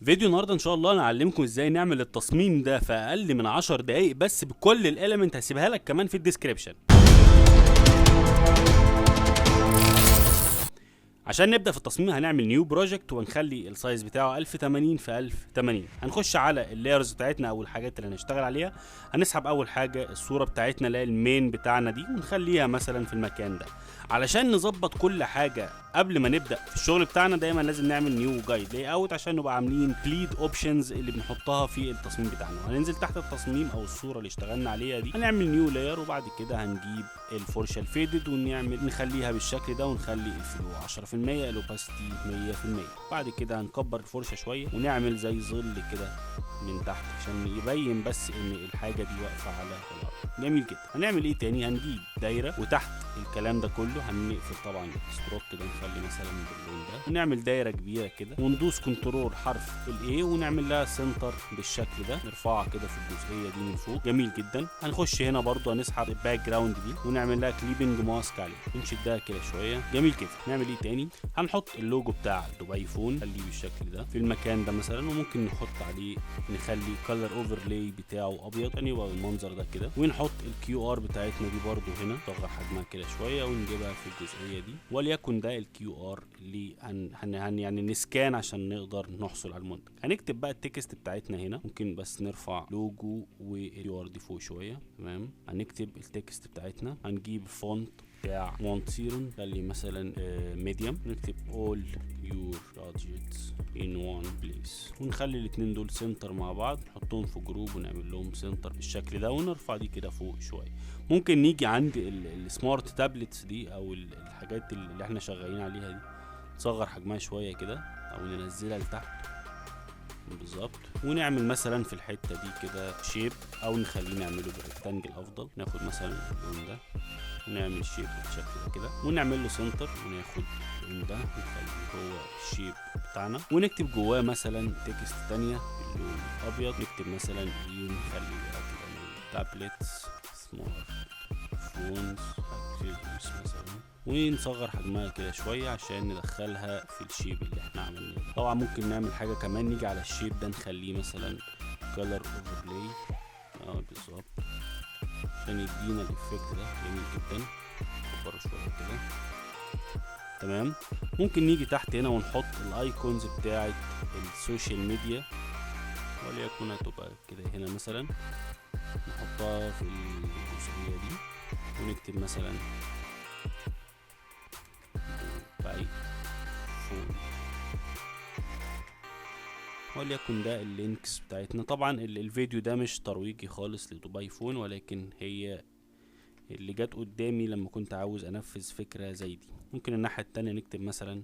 فيديو النهارده ان شاء الله انا هعلمكم ازاي نعمل التصميم ده في اقل من 10 دقايق بس، بكل ال element هسيبها لك كمان في ال description. عشان نبدا في التصميم هنعمل new project ونخلي ال size بتاعه 1080 في 1080. هنخش على ال layers بتاعتنا او الحاجات اللي هنشتغل عليها. هنسحب اول حاجة الصورة بتاعتنا اللي هي ال main بتاعنا دي، ونخليها مثلا في المكان ده. علشان نظبط كل حاجة قبل ما نبدا في الشغل بتاعنا دايما لازم نعمل new guide layout عشان نبقى عاملين bleed options اللي بنحطها في التصميم بتاعنا. هننزل تحت التصميم او الصورة اللي اشتغلنا عليها دي، هنعمل new layer، وبعد كده هنجيب الفرشة ال faded ونعمل نخليها بالشكل ده، ونخلي ال flow 10%، ال opacity 100%. بعد كده هنكبر الفرشة شوية ونعمل زي ظل كده من تحت عشان يبين بس ان الحاجة دي واقفة على الارض. جميل جدا. هنعمل ايه تاني؟ هنجيب دايرة، وتحت الكلام ده كله هنقفل طبعا stroke كده، نخلي مثلا باللون ده، ونعمل دايرة كبيرة كده، وندوس control حرف ال A ونعمل لها center بالشكل ده، نرفعها كده في الجزئية دي من فوق. جميل جدا. هنخش هنا برضو هنسحب ال background دي ونعمل لها clipping mask عليه، ونشدها كده شوية. جميل كده. نعمل ايه تاني؟ هنحط اللوجو بتاع دبي فون، نخليه بالشكل ده في المكان ده مثلا، وممكن نحط عليه نخلي color overlay بتاعه ابيض يعني يبقى بالمنظر ده كده. ونحط ال QR بتاعتنا دي برضو هنا، نصغر حجمها كده شوية ونجيبها في الجزئية دي، وليكن ده ال QR اللي هن هن هن يعني ن scan عشان نقدر نحصل على المنتج. هنكتب بقى ال text بتاعتنا هنا، ممكن بس نرفع logo وال QR دي فوق شوية. تمام. هنكتب ال text بتاعتنا، هنجيب font بتاع مونتسيرون، نخلي مثلا medium، نكتب all your gadgets in one place، ونخلي الاتنين دول center مع بعض، نحطهم في group ونعمل لهم center بالشكل ده، ونرفع دي كده فوق شوية. ممكن نيجي عند ال smart tablets دي او الحاجات اللي احنا شغالين عليها دي، نصغر حجمها شوية كده او ننزلها لتحت بالظبط، ونعمل مثلا في الحتة دي كده shape، او نخليه نعمله بال rectangle افضل. ناخد مثلا اللون ده ونعمل shape بالشكل ده كده، ونعمل له center، وناخد اللون ده نخليه هو ال shape بتاعنا، ونكتب جواه مثلا text تانية باللون الابيض. نكتب مثلا ايه؟ نخلي كده tablets smart phones مثلا، ونصغر حجمها كده شوية عشان ندخلها في ال shape اللي احنا عملناه. طبعا ممكن نعمل حاجة كمان، نيجي على ال shape ده نخليه مثلا color overlay بالظبط عشان يدينا ال effect ده. جميل جدا. نكبره شوية كده. تمام. ممكن نيجي تحت هنا ونحط ال icons بتاعه ال social media، وليكن هتبقى كده هنا مثلا، نحطها في الجزئية دي، ونكتب مثلا دبي فون، وليكن ده ال links بتاعتنا. طبعا الفيديو ده مش ترويجي خالص لدبي فون، ولكن هي اللي جت قدامي لما كنت عاوز انفذ فكرة زي دي. ممكن الناحية التانية نكتب مثلا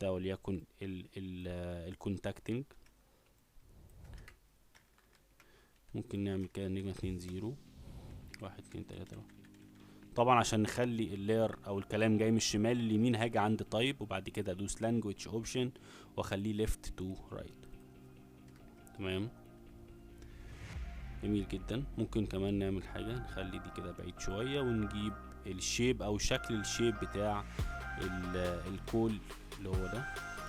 ده، وليكن ال contacting. ممكن نعمل كده نجمة 2 0 1 2 3. طبعا عشان نخلي ال layer او الكلام جاي من الشمال لليمين، هاجي عند type وبعد كده ادوس language option واخليه left to right. تمام. جميل جدا. ممكن كمان نعمل حاجة، نخلي دي كده بعيد شوية، ونجيب ال shape او شكل ال shape بتاع ال call اللي هو ده،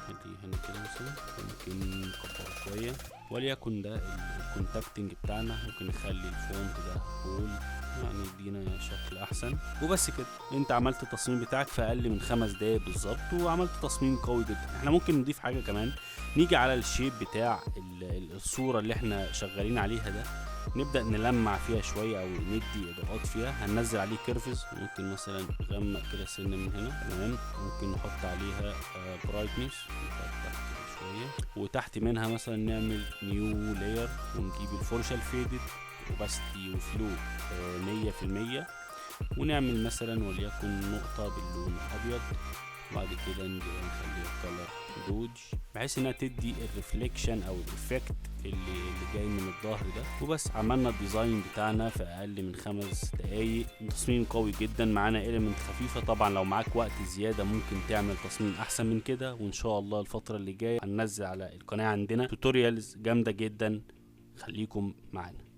خليه هنا كده مثلا. ممكن نكبره شوية، وليكن ده ال contacting بتاعنا. ممكن نخلي ال font ده bold يعني يدينا شكل احسن. وبس كده، انت عملت التصميم بتاعك في اقل من 5 دقايق بالظبط، وعملت تصميم قوي جدا. احنا ممكن نضيف حاجة كمان، نيجي على ال shape بتاع الصورة اللي احنا شغالين عليها ده، نبدأ نلمع فيها شوية او ندي اضاءات فيها. هننزل عليه curves، ممكن مثلا نغمق كده سنة من هنا. تمام. ممكن نحط عليها brightness نفتح كده شوية، وتحت منها مثلا نعمل new layer، ونجيب الفرشة ال faded opacity و flow 100%، ونعمل مثلا وليكن نقطة باللون الأبيض. بعد كده نجيبها نخليها color dodge بحيث انها تدي ال reflection او ال effect اللي جاي من الظهر ده. وبس، عملنا ال design بتاعنا في اقل من 5 دقايق. تصميم قوي جدا، معانا element خفيفة. طبعا لو معاك وقت زيادة ممكن تعمل تصميم احسن من كده، وان شاء الله الفترة اللي جاية هننزل على القناة عندنا tutorials جامدة جدا. خليكم معانا.